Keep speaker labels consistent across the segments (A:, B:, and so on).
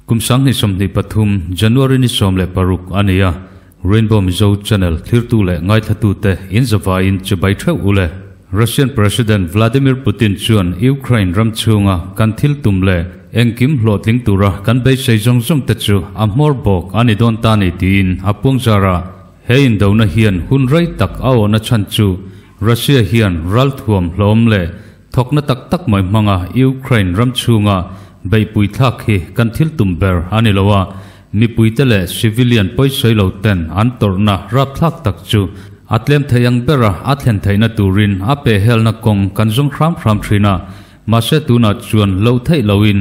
A: Kum 2023 January ni 16 a ni a, Rainbow Mizo Channel thlirtu leh ngaithlatute in zavaiin chibai theuh u le. Russian President Vladimir Putin chuan Ukraine ram chhunga kan thil tum leh engkim hlawhtling tura kan beisei zawng zawng te chu a hmawr bawk a ni dawn ta ni tiin a puangzar a. He indona hian hun rei tak a awhna chhan chu Russia hian ralthuam hlawm leh thawkna tak tak mai hmanga Ukraine ram chhunga beihpui thlak hi kan thil tum ber a ni lo a, mipuite leh civilian pawisawi lo ten an tawrhna rapthlak tak chu a tlem thei ang bera a thlen theihna turin a pehhelna kawng kan zawng hram hram thin a, mahse tunah chuan loh theih loin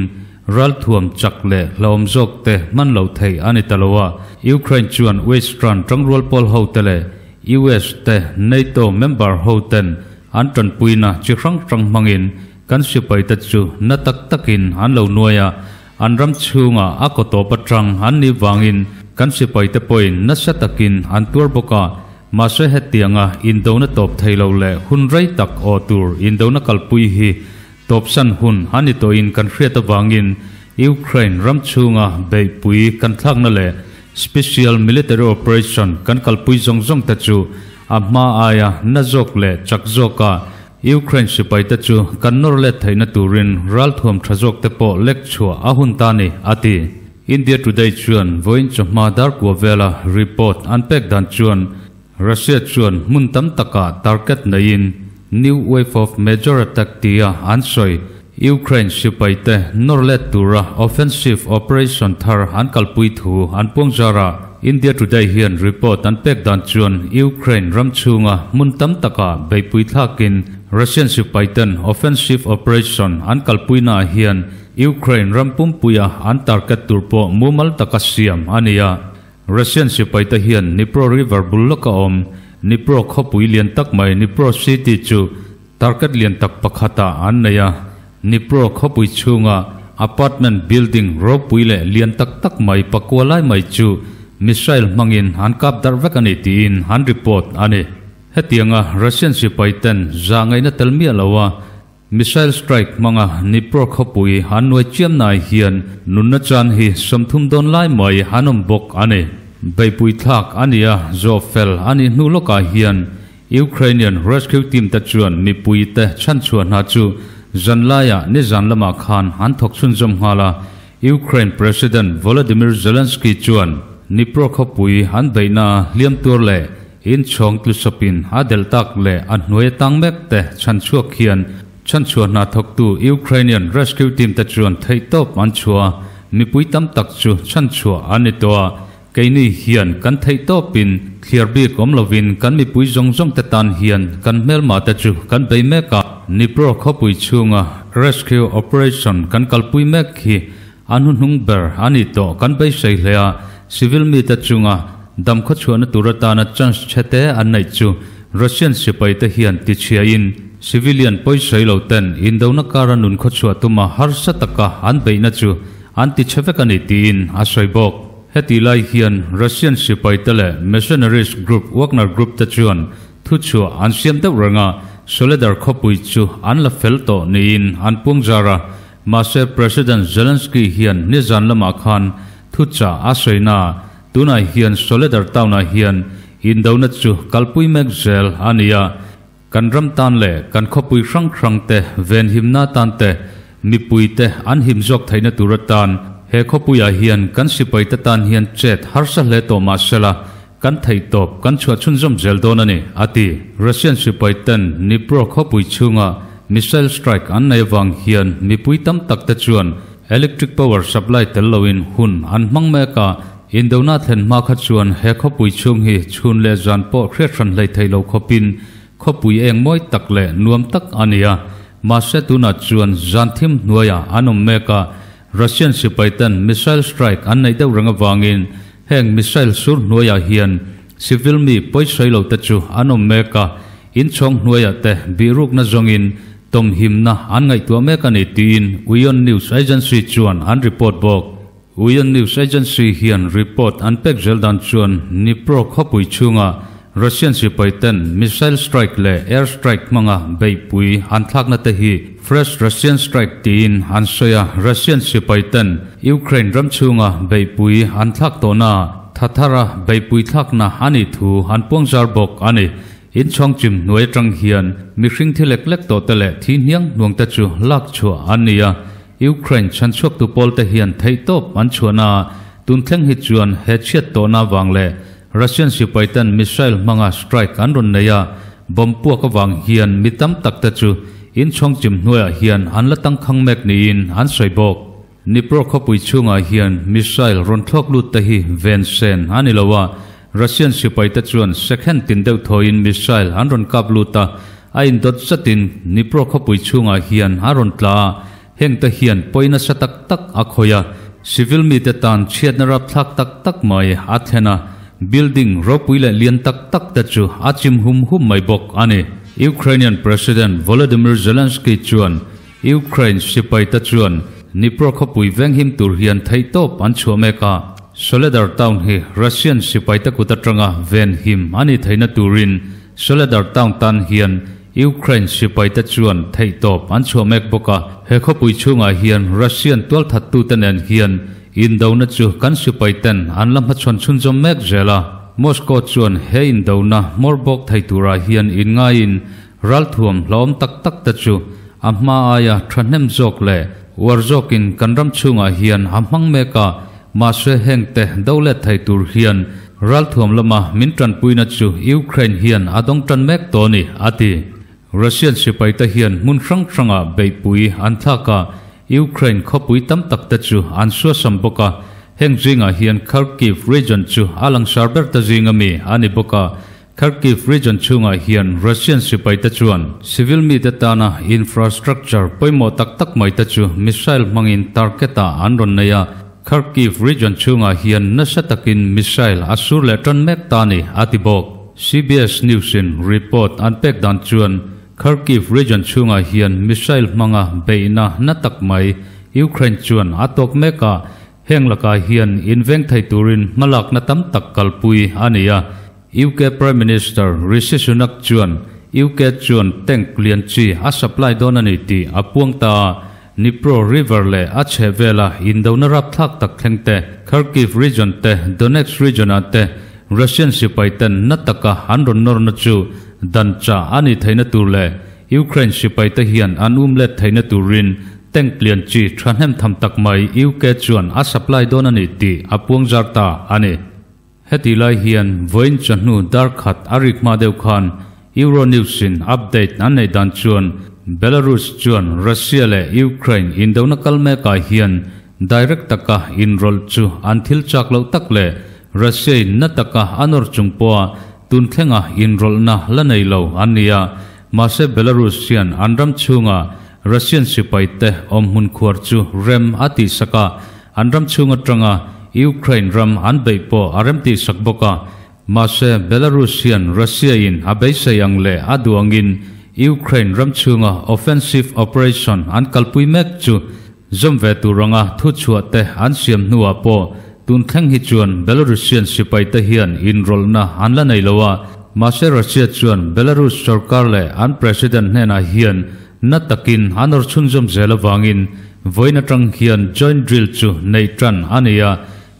A: ralthuam chak leh hlauhawm zawk te hman loh theih a ni ta lo a, Ukraine chuan Western tangrual pawl hote leh US te NATO member hoten an tanpuina chi hrang hrang hmangin kan sipaite chu na tak takin an lo nuai a, an ram chhunga a kaw tawp atang an nih vangin kan sipaite pawhin nasa takin an tuar bawk a, mahse hetianga indona tawp thei lo leh hun rei tak aw tur indona kalpui hi tawpsan hun a ni tawhin kan hriat avangin Ukraine ram chhunga beihpui kan thlakna leh Special Military Operation kan kalpui zawng zawng te chu a hma aia na zawk leh chak zawka Ukraine sipaite chu kan nawr let theihna turin ralthuam tha zawk te pawh lek chhuah a hun ta ni, a ti. India Today chuan vawiin chawhma darkua vela report an pek dan chuan Russia chuan hmun tam takah target neiin New Wave of Major Attack tia an sawi Ukraine sipaite nawr let tura offensive operation thar an kalpui thu an puangzar a. India Today hian report an pek dan chuan Ukraine ram chhunga hmun tam takah beihpui thlakin Russian sipaiten offensive operation an kalpuinaah hian Ukraine ram pumpuia an target tur pawh mumal taka siam a ni a. Russian sipaite hian Dnipro River bul lawka awm Dnipro khawpui lian tak mai Dnipro City chu Target lian tak pakhatah an nei a, Dnipro khawpui chhunga apartment building ropui leh lian tak tak mai pakua lai mai chu missile hmangin an kap darh vek a ni tiin an report a ni. Hetianga Russian sipai ten za ngaihna tel miah lo a, missile strike hmanga Dnipro khawpui an nuai chiam nai hian nunna chan hi 30 dawn lai mai an awm bawk a ni. Beihpui thlak a ni a, zawh fel a nih hnu lawkah hian Ukrainian rescue team te chuan mipui te chhanchhuah hna chu zanlaiah nizan lamah khan an thawk chhunzawm nghal a, Ukraine President Volodymyr Zelensky chuan Dnipro khawpui an beihna hliam tur leh inchhawng tlusawpin a delh tak leh a hnuai atang mek te chhanchhuak hian chhanchhuah hna thawktu Ukrainian rescue team te chuan theihtawp an chhuah a, mipui tam tak chu chhanchhuah an ni tawh a. Keini hian kan theih tawpin thliar bik awm lovin kan mipui zawng zawng te tan hian kan hmelma te chu kan bei mek a. Dnipro khawpui chhunga rescue operation kan kalpui mek hi a hnuhnung ber a ni tawh kan beisei hle a, civil mite chunga dam khawchhuahna tur atana chance chhete an neih chu Russian sipai te hian tichhiain civilian pawisawi lo ten indona kara nun khawchhuah tuma harsa taka an beihna chu an tichhe vek a ni tiin a sawi bawk. Heti lai hian Russian sipaite leh mercenaries group Wagner Group te chuan thuchhuah an siam deuh reng a, Soledar khawpui chu an la fel tawh niin an puangzar a, mahse President Zelensky hian nizan lamah khan thuchah a sawi na a, tunah hian Soledar town-ah hian indona chu kalpui mek zel a ni a, kan ram tan leh kan khawpui hrang hrang te venhimna tan te mipui te an him zawk theihna tur atan he khawpuiah hian kan sipai te tan hian chet harsa hle tawh mah sela kan theih tawp kan chhuah chhunzawm zel dawn a ni, a ti. Russian sipai ten Dnipro khawpui chhunga missile strike an nei avang hian mipui tam tak te chuan electric power supply tel loin hun an hmang mek a, indona thlen hma kha chuan he khawpui chhung hi chhun leh zan pawh hriat hran hlei thei lo khawpin khawpui eng mawi tak leh nuam tak a ni a, mahse tunah chuan zan thim hnuaiah an awm mek a, Russian sipai ten missile strike an neih deuh reng avangin heng missile sur hnuaiah hian civil mi pawisawi lo te chu an awm mek a, inchhawng hnuaiah te bihrukna zawngin tawmhimna an ngaihtuah mek a ni tiin Uion News Agency chuan an report bawk. Uion News Agency hian report an pek zel dan chuan Dnipro khawpui chhunga Russian sipai ten missile strike leh air strike hmanga beihpui an thlakna te hi Fresh Russian strike tiin an sawi a, Russian sipaiten Ukraine ram chhunga beihpui an thlak tawhna tha thara beihpui thlakna a nih thu an puangzar bawk a ni. Inchhawng chim hnuai atang hian mihring thi lek lek tawh te leh thi hniang hnuang te chu lak chhuah an ni a, Ukraine chhanchhuaktu pawl te hian theihtawp an chhuahna ah tun thleng hi chuan he chhiat tawhna vang leh Russian sipaiten missile hmanga strike an rawn nei a, bomb puak avang hian mi tam tak te chu inchhawng chim hnuaiah hian an la tangkhang mek niin an sawi bawk. Dnipro khawpui chhungah hian missile rawn thlawk lut te hi ven sen a ni lo a, Russian sipaite chuan second tin deuh thawiin missile an rawn kap lut a, a indawt zatin Dnipro khawpui chhungah hian a rawn tla a, hengte hian pawi nasa tak tak a khawih a, civil mite tan chhiatna rapthlak tak tak mai a thlen a, building ropui leh lian tak tak te chu a chim hum hum mai bawk a ni. Ukrainian President Volodymyr Zelensky chuan Ukraine sipaite chuan Dnipro khawpui venghim tur hian theihtawp an chhuah mek a, Soledar town hi Russian sipaite kut atanga venhim a nih theihna turin Soledar town tan hian Ukraine sipaite chuan theihtawp an chhuah mek bawk a. He khawpui chhungah hian Russian tualthattute nen hian indona chu kan sipaiten an la hmachhawn chhunzawm mek zel a. Moscow chuan he indona hmawr bawk thei turah hian inngaiin Ralthuam hlauhawm tak tak te chu a hma aia thahnem zawk leh uar zawkin kan ram chhungah hian a hmang mek a, mahse heng te do let thei tur hian ralthuam lama min tanpuina chu Ukraine hian a dawng tan mek tawh a ni, a ti. Russian sipaite hian hmun hrang hrangah beihpui an thlak a, Ukraine khawpui tam tak te chu an suasam bawk a, heng zingah hian Kharkiv region chu a langsar ber ta zinga mi a ni bawk a, Kharkiv region chhungah hian Russian sipaite chuan civil mite tana infrastructure pawimawh tak tak mai te chu missile hmangin target-ah an rawn nei a, Kharkiv region chhungah hian nasa takin missile a sur leh tan mek ta a ni, a ti bawk. CBS News-in report an pek dan chuan Kharkiv region chhungah hian missile hmanga beihna na tak mai Ukraine chuan a tawk mek a, heng lakah hian inveng thei turin hmalakna tam tak kalpui a ni a. UK Prime Minister Rishi Sunak chuan UK chuan tank lian chi a supply dawn a ni tih a puang ta a, Dnipro River leh a chhehvela indona rapthlak tak thleng te, Kharkiv region te, Donetsk region-ah te Russian sipaiten na taka an rawn nawrna chu dan chah a nih theihna tur leh Ukraine sipaite hian an um let theihna turin tank lian chi thahnem tham tak mai UK chuan a supply dawn a ni tih a puang zar ta a ni. Heti lai hian vawiin chawhnu dar khat a rik hma deuh khan Euronews-in update an neih dan chuan Belarus chuan Russia leh Ukraine indona kal mekah hian direct taka inrawlh chu an thil chak loh tak leh Russia-in na taka a nawr chung pawha tun thlenga inrawlhna la nei lo an ni a, mahse Belarus hian an ram chhunga Russian sipaite awmhmun khuar chu rem a tihsak a, An ram chhung atanga Ukraine ram an beih pawh a remtih sak bawk a, mahse Belarus hian Russia in a beisei ang leh a duh angin Ukraine ram chhunga offensive operation an kalpui mek chu zawm ve tur anga thuchhuah te an siam hnuah pawh tun thleng hi chuan Belarusian sipaite hian inrawlhna an la nei lo a, mahse Russia chuan Belarus sorkar leh an president hnenah hian Na takin an awr chhunzawm zel avangin vawiin atang hian joint drill chu neih tan a ni a,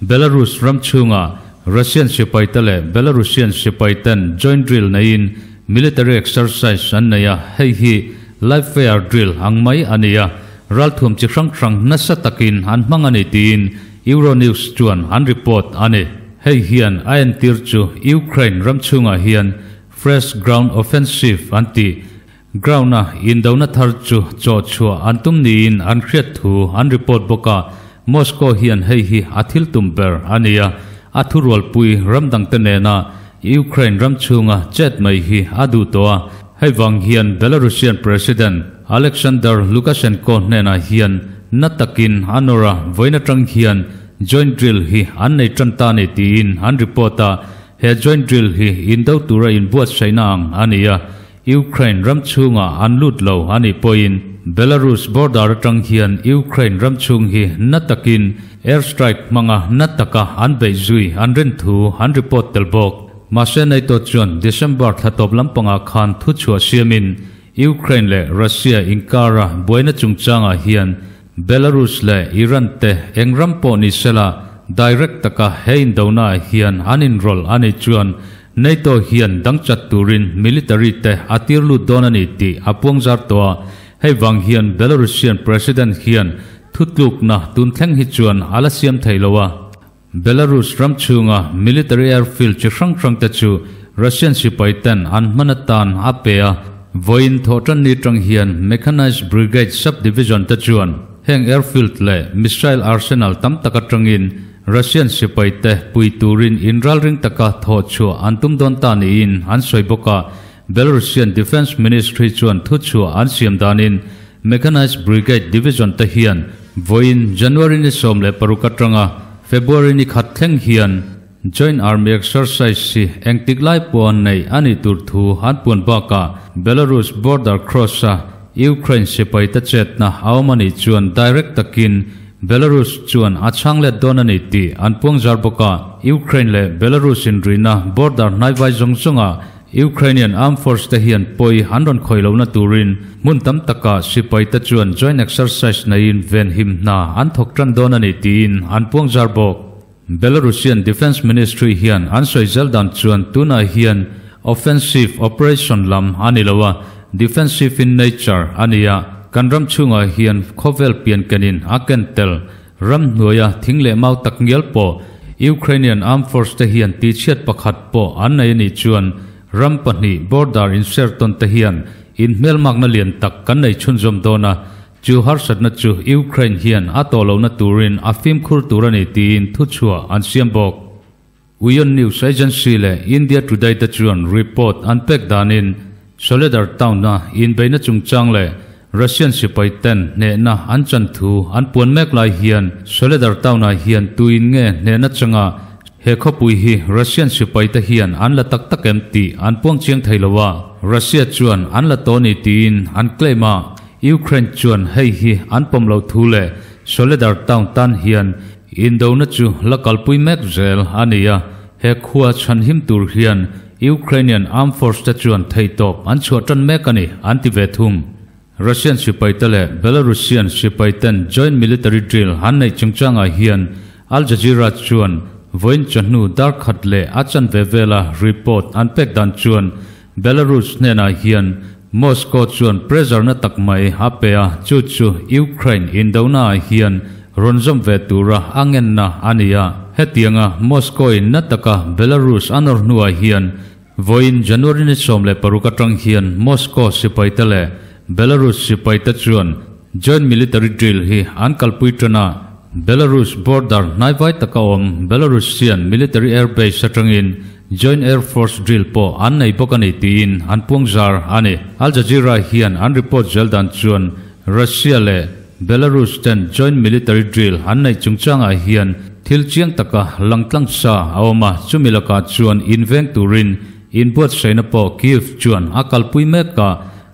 A: Belarus ram chhunga Russian sipaite leh Belarusian sipaiten joint drill neiin military exercise an nei a, hei hi live fire drill ang mai a ni a, ralthuam chi hrang hrang nasa takin an hmang a ni tiin Euronews chuan an report a ni. Hei hian a entir chu Ukraine ram chhungah hian fresh ground offensive an tih Ground-a indona thar chu chawh chhuah an tum niin an hriat thu an report bawk a, Moscow hian hei hi a thil tum ber a ni a, a thurualpui ram dangte nena Ukraine ram chhunga chet mai hi a duh tawh a, hei vang hian Belarusian President Alexander Lukashenko hnenah hian na takin a nawr a, vawiin atang hian joint drill hi an nei tan ta a ni tiin an report a, he joint drill hi indo tura inbuatsaihna ang a ni a. Ukraine ram chhungah an lut lo a nih pawhin Belarus border atang hian Ukraine ram chhung hi na takin air strike hmanga na taka an beih zui an rin thu an report tel bawk. Mahse NATO chuan December thla tawp lampangah khan thuchhuah siamin Ukraine leh Russia inkara buaina chungchangah hian Belarus leh Iran te eng ram pawh ni sela direct taka he indonaah hian an inrawlh a nih chuan NATO hian dangchat turin military te a tir lut dawn a ni tih a puangzar tawh a. Hei vang hian Belarusian President hian thutlukna tun thleng hi chuan a la siam thei lo a. Belarus ram chhunga military airfield chi hrang hrang te chu Russian sipai ten an hman atan a pe a, vawiin thawhtanni tang hian Mechanized Brigade Sub-Division te chuan heng airfield leh missile arsenal tam tak atangin Russian sipai te pui turin inralring taka thawh chhuah an tum dawn ta niin an sawi bawk a. Belarusian Defence Ministry chuan thuchhuah an siam danin Mechanized Brigade Division te hian vawiin January ni 16 atanga February ni khat thleng hian Joint Army Exercise hi engtik lai pawh an neih a nih tur thu an puan bakah Belarus border cross-a Ukraine sipai te chetna a awm a nih chuan direct takin Belarus chuan a chhang let dawn a ni tih an puangzar bawk a. Ukraine leh Belarus inrihna border hnaivai zawng zawngah Ukrainian Armed Force te hian pawi an rawn khawih lohna turin hmun tam takah sipai te chuan joint exercise neiin venhim hna an thawk tan dawn a ni tiin an puangzar bawk. Belarusian Defence Ministry hian an sawi zel dan chuan tunah hian offensive operation lam a ni lo a, defensive in nature a ni a, kan ram chhungah hian khawvel pian kenin a ken tel ram hnuaia thing leh mau tak ngial pawh Ukrainian Armed Force te hian tihchhiat pakhat pawh an nei a nih chuan ram pahnih border inshare tawn te hian inhmelmakna lian tak kan nei chhunzawm dawn a, chu harsatna chu Ukraine hian a tawh lohna turin a fimkhur tur a ni tiin thuchhuah an siam bawk. Uion News Agency leh India Today te chuan report an pek danin Soledar town-a inbeihna chungchang leh Russian sipai ten hnehna an chan thu an puan mek lai hian Soledar town-ah hian tuin nge hnehna changa he khawpui hi Russian sipai te hian an la tak tak em tih an puang chiang thei lo a, Russia chuan an la tawh ni tiin an claim a, Ukraine chuan hei hi an pawm loh thu leh Soledar town tan hian Indona chu la kalpui mek zel a ni a, he khua chhanhim tur hian Ukrainian Armed Force te chuan theihtawp an chhuah tan mek a ni, an ti ve thung. Russian sipaite leh Belarusian sipaiten joint military drill an neih chungchangah hian Al Jazeera chuan vawiin chawhnu dar khat leh a chanve vela report an pek dan chuan Belarus hnenah hian Moscow chuan pressure na tak mai a pe a, chu chu Ukraine indonaah hian rawn zawm ve tura a ngenna a ni a. Hetianga Moscow-in na taka Belarus a nawr hnuah hian vawiin January ni 16 atang hian Moscow sipaite leh Belarus sipaite chuan joint military drill hi an kalpui tan a. Belarus border hnaivai taka awm Belarusian military airbase atangin Joint Air Force drill pawh an nei bawk a ni tiin an puangzar a ni. Al Jazeera hian an report zel dan chuan Russia leh Belarus ten joint military drill an neih chungchangah hian thil chiang taka langtlang sa a awm a, chumi lakah chuan inveng turin inbuatsaihna pawh Kyiv chuan a kalpui mek a,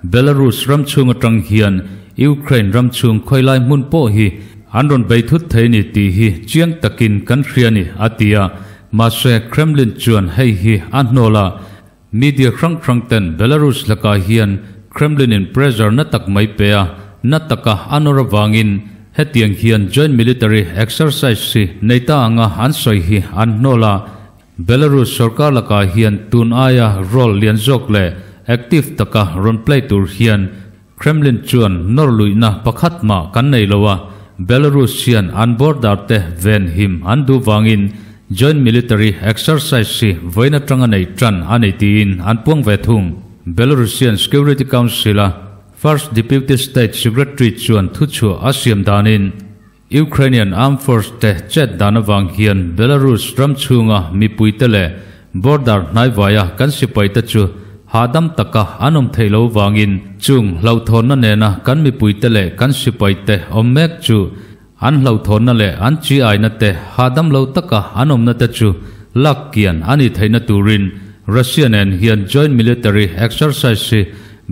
A: Belarus ram chhung atang hian Ukraine ram chhung khawilai hmun pawh hi an rawn bei thut thei a ni tih hi chiang takin kan hria a ni, a ti a. Mahse, Kremlin chuan hei hi a hnawl a, media hrang hrang ten Belarus lakah hian Kremlin in pressure na tak mai pe a, na taka a nawr avangin hetiang hian joint military exercise hi nei ta anga an sawi hi an hnawl a, Belarus sorkar lakah hian tun aia role lian zawk leh active taka rawn play tur hian Kremlin chuan nawr luihna pakhat mah kan nei lo a, Belarus hian an border te ven him an duh vangin joint military exercise hi vawiin atanga nei tan a ni tiin an puang ve thung. Belarusian Security Council-a First Deputy State Secretary chuan thuchhuah a siam danin Ukrainian Armed Force te chet dan avang hian Belarus ram chhunga mipuite leh border hnaivaia kan sipaite chu hahdam taka an awm theih lo vangin chung hlauhthawnna nena kan mipuite leh kan sipaite awm mek chu an hlauhthawnna leh an chi aina te hahdam lo taka an awmna te chu lak kian a nih theihna turin Russia nen hian joint military exercise hi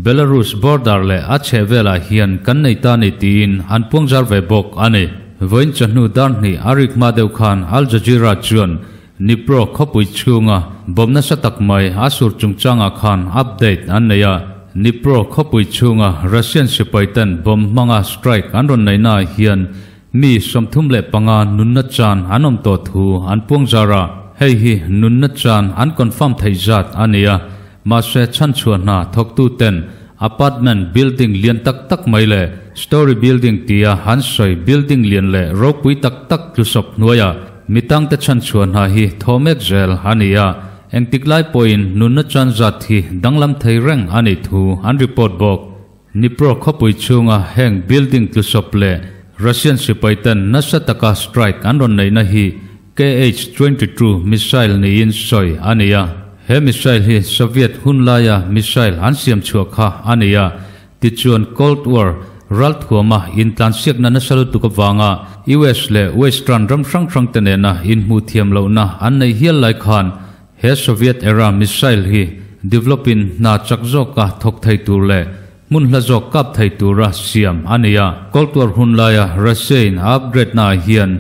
A: Belarus border leh a chhehvelah hian kan nei ta ni tiin an puangzar ve bawk a ni. Vawiin chawhnu dar hnih a rik hma deuh khan Al Jazeera chuan Dnipro khawpui chhunga bomb nasa tak mai a sur chungchangah khan update an nei a. Dnipro khawpui chhunga Russian sipaiten bomb hmanga strike an rawn neihnaah hian mi 35 nunna chan an awm tawh thu an puang zar a. Hei hi nunna chan an confirm theih zat a ni a, mahse chhanchhuah hna thawktuten apartment building lian tak tak mai leh story building tia an sawi building lian leh ropui tak tak tlusawp hnuaiah mi tangte chhanchhuah hna hi thaw mek zel a ni a. Engtik lai pawhin nunna chan zat hi danglam thei reng a nih thu an report bawk. Dnipro khawpui chhunga heng building tlusawp leh Russian sipaiten nasa taka strike an rawn neihna hi KH-22 missile niin sawi a ni a. He missile hi Soviet hun laia missile an siam chhuah kha a ni a. Tichuan Cold War ralthuama intlansiakna nasa lutuk avanga US leh Western ram hrang hrangte nena inhmuh thiam lohna an neih hial lai khan he Soviet era missile hi develop in hna chak zawka thawk thei tur leh hmun hla zawk kap thei tura siam a ni a. Cold War hun laia Russia in a upgrade naah hian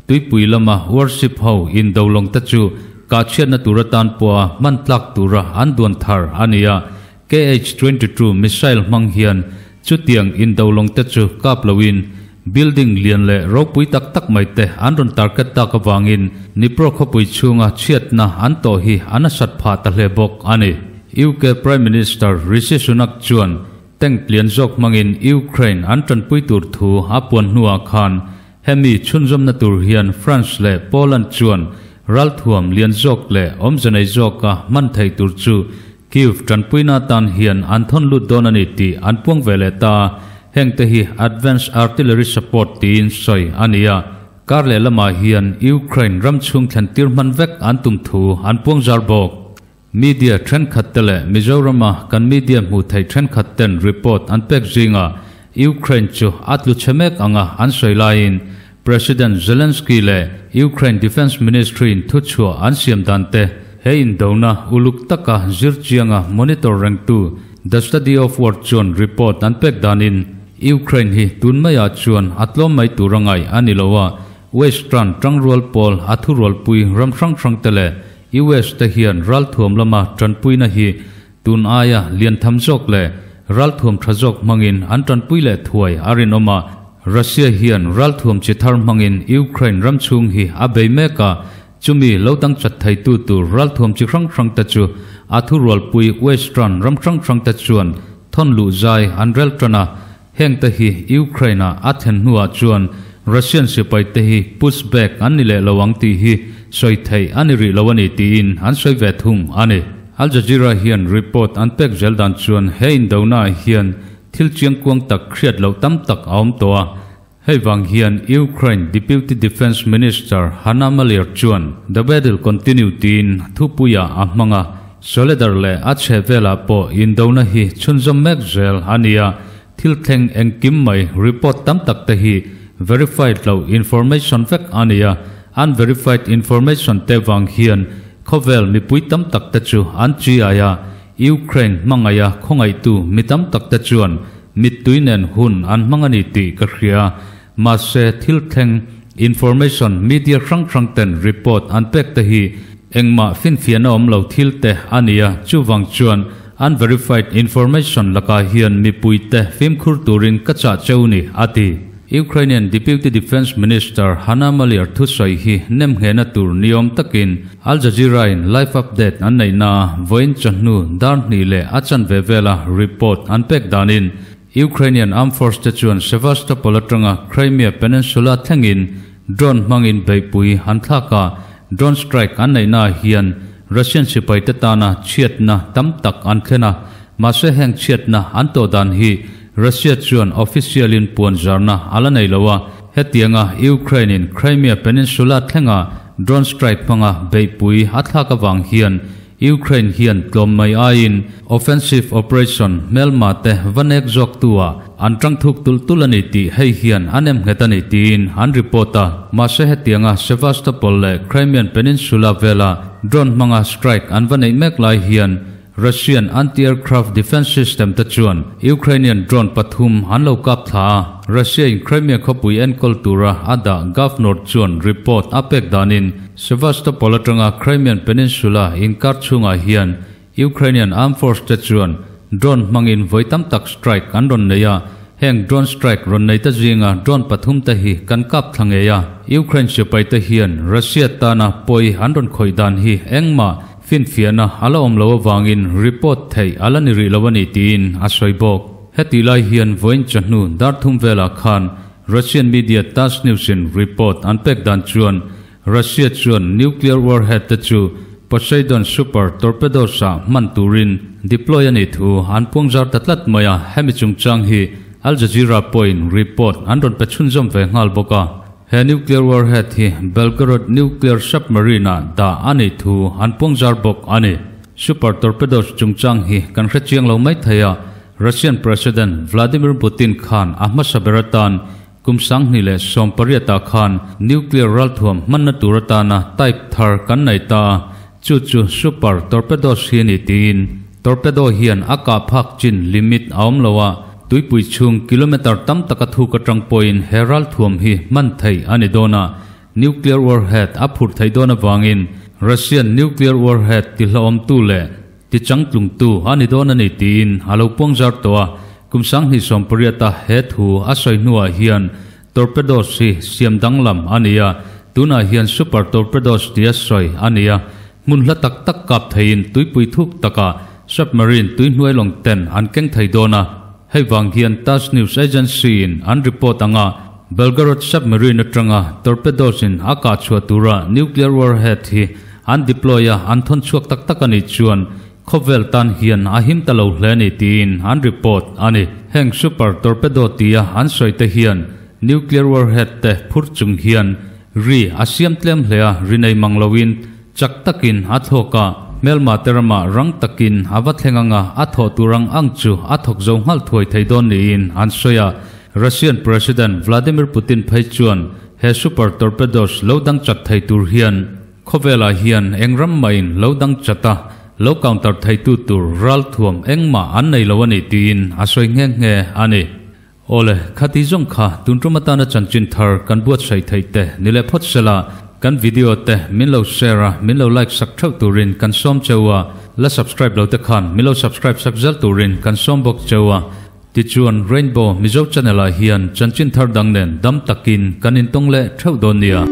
A: tuipui lama warship ho indo lawng te chu kahchhiatna tur atan pawha hman tlak tura an duan thar a ni a. KH-22 missile hmang hian chutiang indo lawng te chu kap loin building lian leh ropui tak tak mai te an rawn target tak avangin Dnipro khawpui chhunga chhiatna an tawh hi an a sat phah ta hle bawk a ni. UK Prime Minister Rishi Sunak chuan tank lian zawk hmangin Ukraine an tanpui tur thu a puan hnuah khan hemi chhunzawmna tur hian France leh Poland chuan ralthuam lian zawk leh awmze nei zawka hman theih tur chu Kyiv tanpuina atan hian an thawn lut dawn a ni tih an puang ve leh ta a, hengte hi Advanced Artillery Support tiin sawi a ni a. Kar leh lamah hian Ukraine ram chhung thlen tir hman vek an tum thu an puang zar bawk. Media thenkhat te leh Mizorama kan media hmuh theih thenkhat ten report an pek zingah Ukraine chu a tlu chhe mek anga an sawi laiin President Zelensky leh Ukraine Defence Ministry-in thuchhuah an siam dan te, he indona uluk taka zirchianga monitor rengtu The Study of War chuan report an pek danin Ukraine hi tun maiah chuan a tlawm mai tur a ngaih a ni lo a, Western tangrual pawl a thurualpui ram hrang hrangte leh US te hian ralthuam lama tanpuina hi Tun aia lian tham zawk leh ralthuam tha zawk hmangin an tanpui leh thuai a rinawm a, Russia hian ralthuam chi thar hmangin Ukraine ram chhung hi a bei mek a, chumi lo dang chat theitu tur ralthuam chi hrang hrang te chu a thurualpui Western ram hrang hrang te chuan thawn luh zai an rel tan a, Hengte hi Ukraine-ah a thlen hnuah chuan Russian sipaite hi push back an ni leh lo ang tih hi sawi theih a ni rih lo a ni tiin an sawi ve thung a ni. Al Jazeera hian report an pek zel dan chuan he indonaah hian thil chiangkuang tak hriat loh tam tak a awm tawh a. Hei vang hian Ukraine Deputy Defence Minister Hanna Maliar chuan The battle continue tiin thupuiah a hmang a. Soledar leh a chhe velah pawh indona hi chhunzawm mek zel a ni a, thil thleng engkim mai report tam tak te hi verified loh information vek a ni a, unverified information te vang hian khawvel mipui tam tak te chu an chiai a, Ukraine hmangaih a khawngaihtu mi tam tak te chuan mittui nen hun an hmang a ni tih ka hria, mahse thil thleng information media hrang hrang ten report an pek te hi Engmah finfiahna awm lo thil te a ni a, chuvang chuan unverified information lakah hian mipuite fimkhur turin ka chah cheu ni, a ti. Ukrainian Deputy Defence Minister Hanna Maliar thusawi hi nemnghehna tur niawm takin Al Jazeera-in live update an neihna vawiin chawhnu dar hnih leh a chanve vela report an pek danin Ukrainian Armed Force te chuan Sevastopol atanga Crimea Peninsula thlengin drone hmangin beihpui an thlak a, Drone strike an neihnaah hian Russian sipaite tana chhiatna tam tak an thlen a, mahse heng chhiatna an tawh dan hi Russia chuan official-in puan zarna a la nei lo a, hetianga Ukraine-in Crimea Peninsula thlenga drone strike hmanga beihpui a thlak avang hian Ukraine hian tlawm mai aiin offensive operation hmelma te va nek zawk tu ah an tang thuk tulh tulh a ni tih hei hian a nem nghet a ni tiin an report a. Mahse hetianga Sevastopol leh Crimean Peninsula vela drone hmanga strike an va neih mek lai hian Russian anti-aircraft defense system te chuan Ukrainian drone pathum an lo kap thla a. Russia in Crimea khawpui enkawl tura a dah governor chuan report a pek danin Sevastopol atanga Crimean Peninsula inkar chhungah hian Ukrainian Armed Force te chuan drone hmangin vawi tam tak strike an rawn nei a, heng drone strike rawn nei te zinga drone pathum te hi kan kap thla ngei a, Ukraine sipai te hian Russia tana pawi an rawn khawih dan hi engmah finfiahna a la awm lo avangin report theih a la ni rih lo a ni tiin a sawi bawk. Heti lai hian vawiin chawhnu dar thum velah khan Russian media Tass News in report an pek dan chuan Russia chuan nuclear warhead te chu Poseidon super torpedoes ah hman turin deploy a nih thu an puangzar ta tlat mai a, hemi chungchang hi Al Jazeera pawhin report an rawn pe chhunzawm ve nghal bawk a. He nuclear warhead hi Belgorod nuclear submarine ah dah a nih thu an puangzar bawk a ni. Super torpedoes chungchang hi kan hrechiang lo mai thei a, Russian President Vladimir Putin khan a hmasa ber atan Kum 2018 ah khan nuclear ralthuam hmanna tur atana type thar kan nei ta a, chu chu super torpedoes hi a ni tiin torpedo hian a kah phak chin limit a awm lo a, tuipui chhung kilometer tam taka thuk atang pawhin he ralthuam hi hman theih a ni dawn a, nuclear warhead a phurh theih dawn avangin Russian nuclear warhead tihlawhawmtu leh Tichangtlungtu a ni dawn a ni tiin a lo puangzar tawh a, kum 2018 a he thu a sawi hnuah hian torpedoes hi siam danglam a ni a, tunah hian super torpedoes tia sawi a ni a, hmun hla tak tak kap theiin tuipui thuk takah submarine tui hnuai lawng ten an keng thei dawn a, hei vang hian Tass News Agency in an report anga Belgorod submarine atanga torpedoes in a kah chhuah tura nuclear warhead hi An deploy a, an thawn chhuak tak tak a nih chuan khawvel tan hian a him ta lo hle a ni tiin an report a ni. Heng super torpedo tia an sawi te hian nuclear warhead te phur chung hian ri a siam tlem hle a, ri nei mang loin chak takin a thlawk a, hmelma te ramah rang takin a va thleng anga a thawh tur ang ang chu a thawk zo nghal thuai thei dawn niin an sawi a. Russian President Vladimir Putin phei chuan he super torpedoes lo dang chat thei tur hian Khawvelah hian eng ram mahin lo dang chat a, lo counter theitu tur ralthuam engmah an nei lo a ni tiin a sawi nghe nghe a ni. Awle, khati zawng kha tun tum atana chanchin thar kan buatsaih theih te ni leh phawt sela, kan video te min lo share a, min lo like sak theuh turin kan sawm cheu a, la subscribe lo te khan min lo subscribe sak zel turin kan sawm bawk cheu a. Tichuan Rainbow Mizo channel ah hian chanchin thar dang nen dam takin kan intawng leh theuh dawn nia.